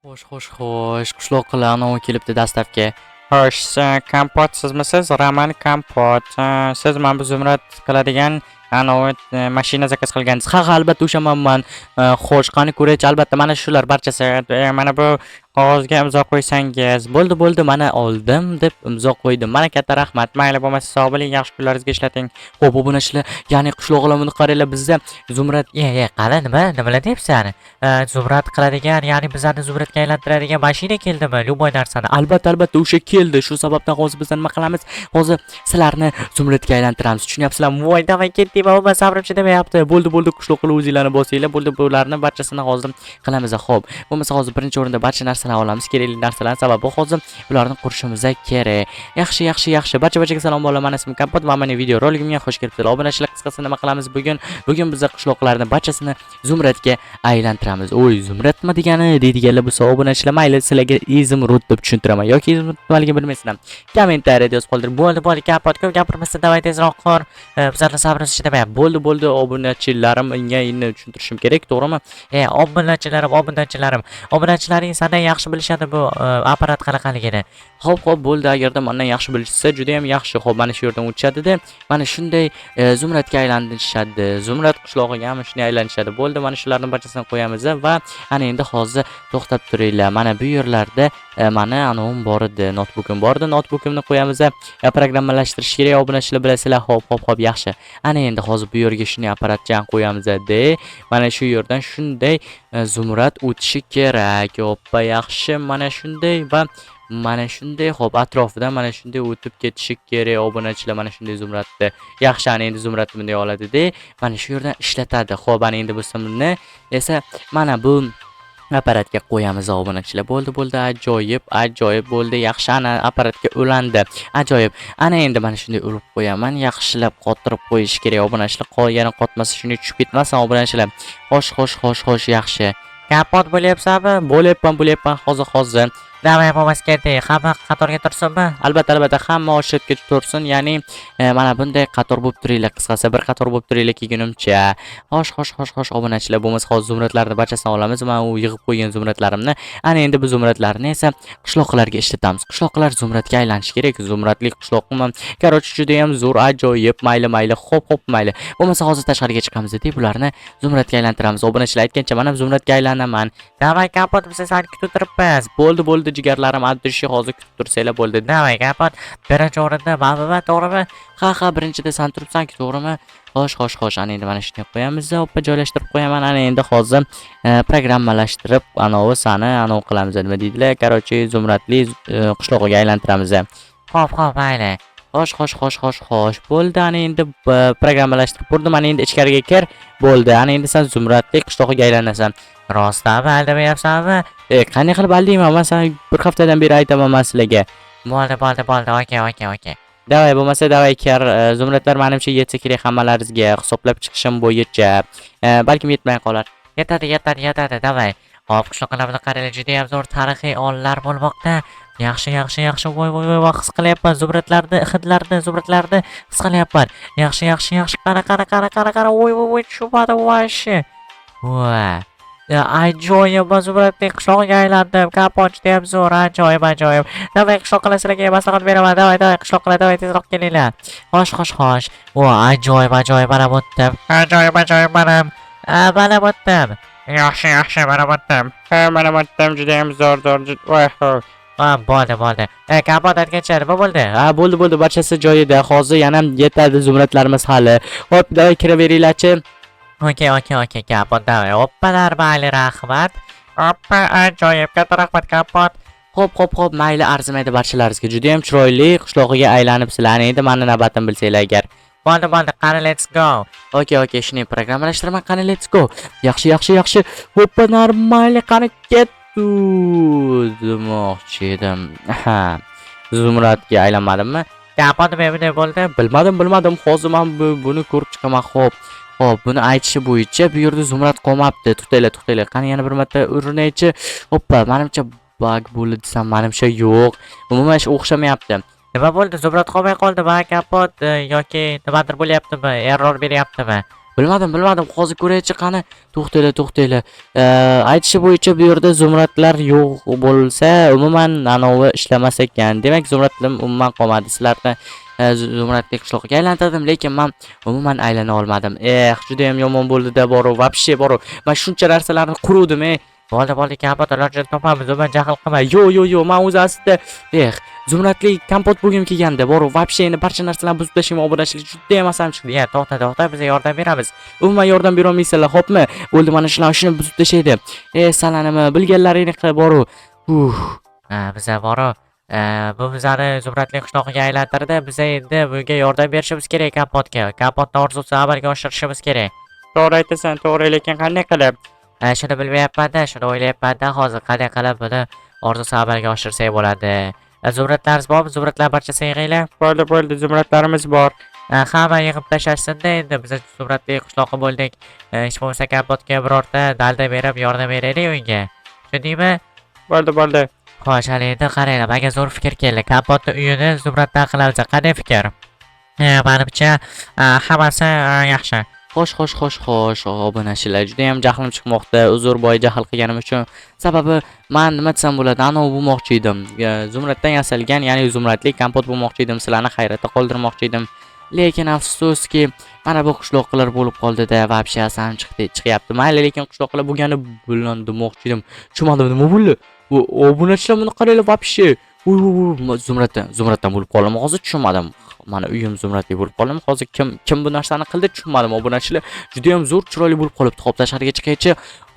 Xo'sh, xo'sh, xo'sh, qishloqlar anavi kelibdi dastlabki. Xo'sh, Kompot sizmisiz? Roman Kompot. Siz mana bu zumrad qiladigan anavi mashina zakaz qilgansiz. Ha, albatta o'sha manman. Xo'sh, qani ko'raychi, albatta mana shular barchasi. Mana bu qog'ozga imzo qo'ysangiz. Bo'ldi, bo'ldi, mana oldim deb imzo qo'ydim. Mana katta rahmat. Mayli, bo'lmasa sog' bo'ling, yaxshi kunlaringizga ishlating. Xo'p, obunachilar, ya'ni qishloqlar, buni qaranglar, bizda zumrad Ye, qani nima? Nimalar deyapsan? Zumrad qiladigan, ya'ni bizlarni zumradga aylantiradigan mashina keldimi? Любой narsani. Albatta, albatta o'sha keldi. Shu sababdan hozir biz nima qilamiz? Hozir sizlarni zumradga aylantiramiz. Tushunyapsizlarmi? Voy, давай ketdik, umuman sabrim chidamayapti. Bo'ldi, bo'ldi, qishloqlar, o'zinglarni bosinglar. Bo'ldi, bularni barchasini hozir qilamiz. Xo'p, bo'lmasa hozir birinchi o'rinda barcha narsalarni olamiz, kerakli narsalarni, sababi hozir ularni qurishimiz kerak. Yaxshi, yaxshi, yaxshi. Barcha barchaga salom, bolalar. Mani ismim Kompot va meni video roligimga xush kelibsizlar. Obunachilar, qisqasi nima qilamiz bugun? Bugun biz qishloqlarni barchasini zumradga aylantiramiz. Oy, zumrad nima degani deydiganlar bo'lsa, obunachilar, mayli, sizlarga изумруд deb tushuntiraman yoki изумруд nimaligini bilmaysizlar. Kommentariyada yozib qoldiring. Bo'ldi, bo'ldi, Kompot, ko'p gapirmasdan давай tezroq qur. Bizlarni sabrimiz chidamayapti. Bo'ldi, bo'ldi, obunachilarim, unga endi tushuntirishim kerak, to'g'rimi? E, obunachilarim, obunachilarim. Obunachilaring sendan yaxshi bilishadi bu apparat qanaqaligini. Xo'p, bo'ldi. Agarda mendan yaxshi bilishsa, juda ham yaxshi. Xo'p, mana shu yerdan o'tishadi-da. Mana shunday zumradga aylanishadi. Zumrad qishlog'iga ham shunday aylanishadi. Bo'ldi, mana shularni barchasini qo'yamiz va ana endi hozir to'xtab turinglar. Mana bu yerlarda mana anavim bor edi, notbukim bor edi. Notbukimni qo'yamiz. Programmalashtirish kerak, obunachilar, bilasizlar. Xo'p, yaxshi. Ana endi hozir bu yerga shunday apparatchani qo'yamiz-da. Mana shu yerdan shunday zumrad o'tishi kerak. Oppa, yaxshi. Mana shunday va mana shunday, xo'p, atrofidan mana shunday o'tib ketishi kerak, obunachilar, mana shunday zumradni. Yaxshi, ana endi zumradni bunday oladi-da, mana shu yerdan ishlatadi. Xo'p, ana endi bu simni esa mana bu apparatga qo'yamiz, obunachilar. Bo'ldi, bo'ldi, ajoyib, ajoyib bo'ldi. Yaxshi, ana apparatga ulandi. Ajoyib. Ana endi mana shunday urib qo'yaman. Yaxshilab qotirib qo'yish kerak, obunachilar. Qolgani qotmasa, shunday tushib ketmasin, obunachilar. Xo'sh, xo'sh, xo'sh, xo'sh, yaxshi. Kompot bo'lyapsanmi? Bo'lyapman, bo'lyapman, hozir, hozir. Давай, bo'lmasa ketdik. Hamma qatorga tursinmi? Albatta, albatta, hamma очередь ga tursin, ya'ni mana bunday qator bo'lib turinglar, qisqasi bir qator bo'lib turinglar kelgunimcha. Xo'sh, xo'sh, xo'sh, xo'sh, obunachilar, bo'lmasa hozir zumradlarni barchasini olamiz. Man u yig'ib qo'ygan zumradlarimni. Ana endi bu zumradlarni esa qishloqlarga ishlatamiz. Qishloqlar zumradga aylanishi kerak. Zumradli qishloqmi? Короче, juda ham zo'r, ajoyib. Mayli, mayli, xo'p, xo'p, mayli. Bo'lmasa hozir tashqariga chiqamiz deb bularni zumradga aylantiramiz. Obunachilar, aytgancha men ham zumradga aylanaman. Давай, Kompot, biz seni kutib turibmiz. Bo'ldi, bo'ldi, jigarlarim, от души hozir kutib tursanglar bo'ldi. Давай, Kompot. Birinchi o'rinda manmi, to'g'rimi? Ha, birinchida san turibsan-ku, to'g'rimi? Xo'sh, xo'sh, xo'sh, ana endi mana shunday qo'yamiz, oppa, joylashtirib qo'yaman. Ana endi hozir programmalashtirib, anavi sani anavi qilamiz, nima deydilar? Короче, zumradli qishlog'iga aylantiramiz. Xo'p, xo'p, mayli. Xo'sh, xo'sh, xo'sh, xo'sh, xo'sh. Bo'ldi, ana endi programmalashtirib burdim. Ana endi ichkariga kir. Bo'ldi. Ana endi sen zumradli qishlog'iga aylanasan. Rostdanmi, aldamayapsanmi? E, qanday qilib aldayman? Man sana bir haftadan beri aytaman man sizlarga. Bo'ldi, bo'ldi, bo'ldi. Okey. Давай, bo'lmasa давай kir. Zumradlar manimcha yetsa kerak hammalaringizga hisoblab chiqishim bo'yicha. Balkim yetmay qolar. Yetadi, yetadi, yetadi. Давай. Hop, qishloqlarni qaranglar, juda ham zo'r tarixiy onlar bo'lmoqda. Yaxshi, yaxshi, yaxshi. Voy, voy, voy, voy, his qilyapman zumradlarni, hidlarni, zumradlarni his qilyapman. Yaxshi, yaxshi, yaxshi. Qara, qara, qara, qara, qara. Voy, voy, voy, tushunmadim вообще. Voy. Ya, ajoyib, man zumradli qishlog'iga aylandim. Kompot juda ham zo'r, ajoyib, ajoyib. Давай, qishloqlar, sizlarga maslahat beraman. Давай, давай, qishloqlar, давай tezroq kelinglar. Xo'sh, xo'sh, xo'sh. Voy, ajoyib, ajoyib, mana o'tdim. Ajoyib, ajoyib, manam. A, mana o'tdim. Yaxshi, yaxshi, mana o'tdim. Ha, mana o'tdim, juda ham zo'r, zo'r. Voy, ho. Ha, bo'ldi, bo'ldi. E, Kompot, aytgancha nima bo'ldi? Ha, bo'ldi, bo'ldi, barchasi joyida. Hozir yana yetadi zumradlarimiz hali. Hop, давай kiraveringlarchi. Okey, Kompot, давай. Oppalar, mayli, rahmat. Oppa, ajoyib, katta rahmat, Kompot. Xo'p, xo'p, xo'p, mayli, arzimaydi barchalaringizga. Juda ham chiroyli qishlog'iga aylanibsizlar. Ana endi mani navbatim bilsanglar agar. Bo'ldi, bo'ldi, qani let's go. Okey, shuni programmalashtiraman. Qani, let's go. Yaxshi, yaxshi, yaxshi. Hoppa, нормально, qani ketdi demoqchi edim. Ha. Zumradga aylanmadimmi? Kompot, nima bunday bo'ldi? Bilmadim, bilmadim. Hozir men buni ko'rib chiqaman. Xo'p. Xo'p, buni aytishi bo'yicha bu yerda zumrad qolmabdi. To'xtanglar, to'xtanglar. Qani yana bir marta urinaychi. Hoppa, manimcha баг bo'ldi desam, manimcha yo'q. Umuman ish o'xshamayapti. Nima bo'ldi? Zumrad qolmay qoldimi, Kompot, yoki nimadir bo'lyaptimi? Error beryaptimi? Bilmadim, bilmadim. Hozir ko'raychi, qani. To'xtanglar, to'xtanglar. Aytishi bo'yicha bu yerda zumradlar yo'q bo'lsa, umuman anavi ishlamas ekan. Demak, zumradlar umuman qolmadi. Sizlarni zumradli qishloqqa aylantirdim, lekin men umuman aylana olmadim. Eh, juda ham yomon bo'ldi-da, boru, вообще boru. Men shuncha narsalarni quruvdim, ey. Bo'ldi, bo'ldi, Kompot, ilojini topamiz, umuman jahl qilma. Yo, yo, yo, men o'zi aslida, eh, zumradli kompot bo'lgim kelganda, boru, вообще endi barcha narsalarni buzib tashlayman, obunachilar, juda ham asabim chiqdi. Ya, to'xta, to'xta, biz yordam beramiz. Umuman yordam bera olmaysizlar, xo'pmi? Bo'ldi, mana shularni shuni buzib tashlaydi. E, salanimi bilganlaringni qil, boru. Uh. Ha, biza boru, bu bizani zumradli qishlog'iga aylantirdi. Biza endi bunga yordam berishimiz kerak Kompotga. Kompotni orzusini amalga oshirishimiz kerak. To'g'ri aytasan, to'g'ri, lekin qanday qilib? Shuni bilmayapman-da, shuni o'ylayapman-da, hozir qanday qilib buni orzusini amalga oshirsak bo'ladi. Zumradlarimiz bormi? Zumradlar barchasini yig'inglar. Bo'ldi, bo'ldi, zumradlarimiz bor. Hamma yig'ib tashlashsin-da, endi biz zumradli qishloqi bo'ldik. Hech bo'lmasa Kompotga birorta dalda berib yordam beraylik unga. Tushundingmi? Bo'ldi, bo'ldi. Xo'sh, hali endi qaranglar, menga zo'r fikr keldi. Kompotni uyini zumraddan qilamiz. Qanday fikr? Manimcha, hammasi yaxshi. Xo'sh, xo'sh, xo'sh, xo'sh, obunachilar, juda ham jahlim chiqmoqda. Uzr boy jahl qilganim uchun. Sababi men nima desam bo'ladi, anavi bo'lmoqchi edim. Zumraddan yasalgan, ya'ni zumradli kompot bo'lmoqchi edim, sizlarni hayratda qoldirmoqchi edim. Lekin afsuski, mana bu qishloqlar bo'lib qoldi-da, вообще asabim chiqdi, chiqyapti. Mayli, lekin qishloqlar bo'lgani bilan demoqchi edim. Tushunmadim, nima bo'ldi? Bu obunachilar, buni qaranglar вообще. Uy, uy, uy, zumraddan bo'lib qoldimi? Hozir tushunmadim. Mana uyim zumradli bo'lib qoldimi? Hozir kim bu narsani qildi, tushunmadim, obunachilar. Juda ham zo'r, chiroyli bo'lib qolibdi. Xo'p, tashqariga chiqaychi.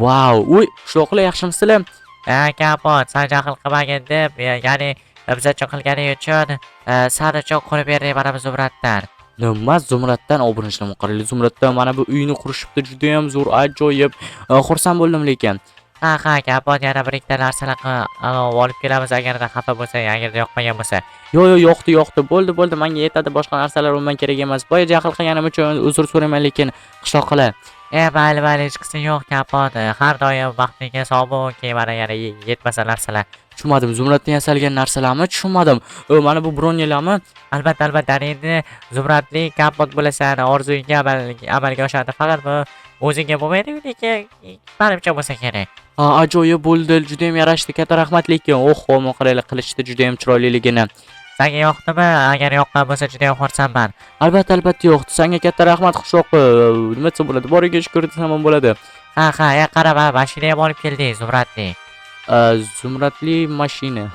Vau, uy, qishloqlar, yaxshimisizlar? Ha, Kompot, san jahl qilmagin deb, ya'ni biz uchun qilganing uchun, san uchun qurib berdik mana bu zumraddan. Nima, zumraddan? Obunachilar, qaranglar, zumraddan mana bu uyni qurishibdi, juda ham zo'r, ajoyib. Xursand bo'ldim lekin. Ha, Kompot, yana bir ikkita narsalar olib kelamiz agarda xafa bo'lsang, agarda yoqmagan bo'lsa. Yo, yo, yoqdi, yoqdi. Bo'ldi, bo'ldi, menga yetadi, boshqa narsalar umuman kerak emas. Boya jahl qilganim uchun uzr so'rayman lekin, qishloqlar. E, mayli, mayli, hechqisi yo'q, Kompot. Har doim baxtingga sog' bo'l, keyin mana yana yetmasa narsalar. Tushunmadim, zumraddan yasalgan narsalarmi? Tushunmadim. Mana bu bronyalarmi? Albatta, albatta, ana endi zumradli kompot bo'lasan, orzuyingga amalga oshadi. Faqat bu o'zingga bo'lmaydi, lekin manimcha bo'lsa kerak. Ha, ajoyib bo'ldi, juda ham yarashdi. Katta rahmat lekin. Oho, mana qaranglar qilichni juda ham chiroyliligini. Senga yoqdimi? Agar yoqqan bo'lsa, juda ham xursandman. Albatta, albatta yoqdi. Senga katta rahmat, qishloqi. Nima desam bo'ladi? Boriga shukur desam ham bo'ladi. Ha, ya qara, mana mashina ham olib keldik, zumradli. Zumradli mashina.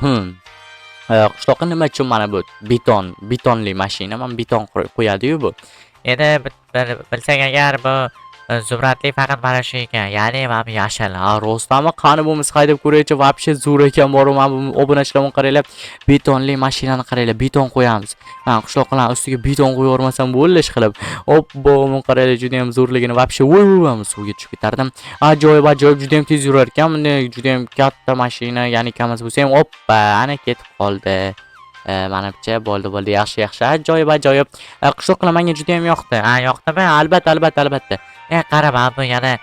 Qishloqqa nima uchun mana bu beton, betonli mashina? Mana beton qo'yadi-yu bu. Endi bilsang agar bu zumradli faqat mana shu ekan, ya'ni mana bu yashil. Ha, rostami? Qani bo'lmasa haydab ko'raychi, вообще zo'r ekan boru. Mana bu obunachilar, buni qaranglar. Betonli mashinani qaranglar, beton qo'yamiz. Ha, qishloqlar ustiga beton qo'yib yubormasam bo'ldi ish qilib. Obbo, buni qaranglar, juda ham zo'rligini вообще. Voy, voy, suvga tushib ketardim. Ajoyib, ajoyib, juda ham tez yurar ekan. Bunday juda ham katta mashina, ya'ni KAMAZ bo'lsa ham, oppa, ana ketib qoldi. Manimcha bo'ldi, bo'ldi, yaxshi, yaxshi, ajoyib, ajoyib. Qishloqlar menga juda ham yoqdi. Ha, yoqdimi? Albatta, albatta, albatta. E, qara, mana bu yana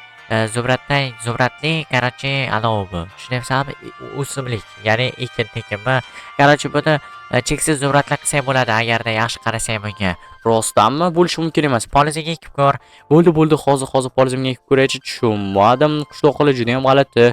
zumraddan zumradli, короче, anavi bu. Tushunyapsanmi? O'simlik, ya'ni ekin tekinmi? Короче, buni cheksiz zumradlar qilsak bo'ladi, agarda yaxshi qarasang bunga. Rostdanmi? Bo'lishi mumkin emas. Polizingga ekib ko'r. Bo'ldi, bo'ldi, hozir, hozir polizimga ekib ko'raychi. Tushunmadim. Qishloqlar juda ham g'alati.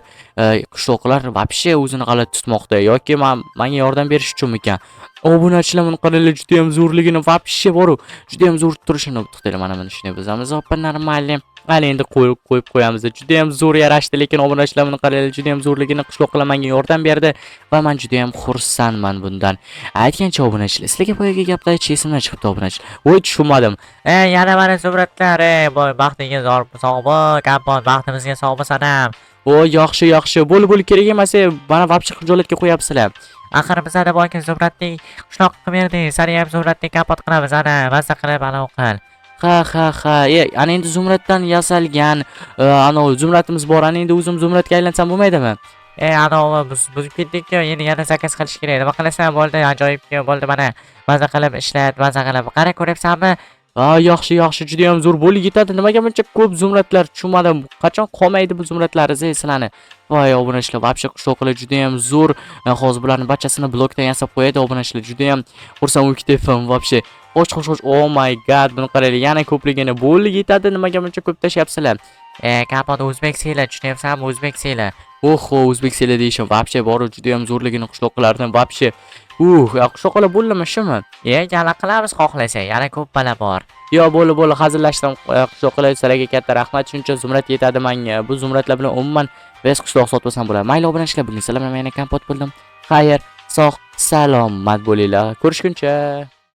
Qishloqlar вообще o'zini g'alati tutmoqda yoki menga yordam berish uchunmikan? Obunachilar, buni qaranglar, juda ham zo'rligini вообще boru. Juda ham zo'r turishini. To'xtanglar, mana buni shunday buzamiz. Oppa, нормально. Mana endi qo'yib qo'yamiz. Juda ham zo'r yarashdi, lekin obunachilar, buni qaranglar, juda ham zo'rligini. Qishloqlar menga yordam berdi va men juda ham xursandman bundan. Aytgancha, obunachilar, sizlarga boyagi gapni aytish esimdan chiqibdi, obunachilar. Voy, tushunmadim. E, yana mana zumradlar, e, boy, baxtingga sog' bo'l, Kompot, baxtimizga sog' bo'lsan ham. O, yaxshi, yaxshi. Bo'ldi, bo'ldi, kerak emas. E, mana вообще xijolatga qo'yapsizlar. Axir bizada boyagi zumradli qishloq qilib berding, sani ham zumradli kompot qilamiz, ana, mazza qilib anavi qil. Ha. E, ana endi zumraddan yasalgan, anavi zumradimiz bor. Ana endi o'zim zumradga aylansam bo'lmaydimi? E, anavi biz buzib ketdik-ku, endi yana заказ qilish kerak. Nima qilasan, bo'ldi, ajoyib-ku, bo'ldi mana. Mazza qilib ishlat, mazza qilib. Qara, ko'ryapsanmi? A, yaxshi, yaxshi, juda ham zo'r bo'lib yetadi. Nimaga buncha ko'p zumradlar, tushunmadim. Qachon qolmaydi bu zumradlar sizlarni? Voy, obunachilar, вообще qishloqlar juda ham zo'r. Hozir bularni barchasini blokdan yasab qo'yadi, obunachilar. Juda ham xursand bo'lib ketyapman вообще. Xo'sh, xo'sh, xo'sh. Oh my God, buni qaranglar, yana ko'pligini bo'lib yetadi. Nimaga buncha ko'p tashlayapsizlar? Kompot, o'zbek seli, tushunyapsanmi, o'zbek seli. Oho, o'zbek seli deyishim вообще bor, juda ham zo'rligini qishloqlardan вообще. Qishloqlar bo'ldimi, shumi? Yana qilamiz xohlasang, yana ko'p bala bor. Yo, bo'ldi, bo'ldi, hazillashdim. Qishloqlar, sizlarga katta rahmat. Shuncha zumrad yetadi menga. Bu zumradlar bilan umuman vесь qishloq sotib olsam bo'ladi. Mayli, obunachilar, bugun sizlar bilan yana Kompot bo'ldim. Xayr, sog', salomat bo'linglar. Ko'rishguncha.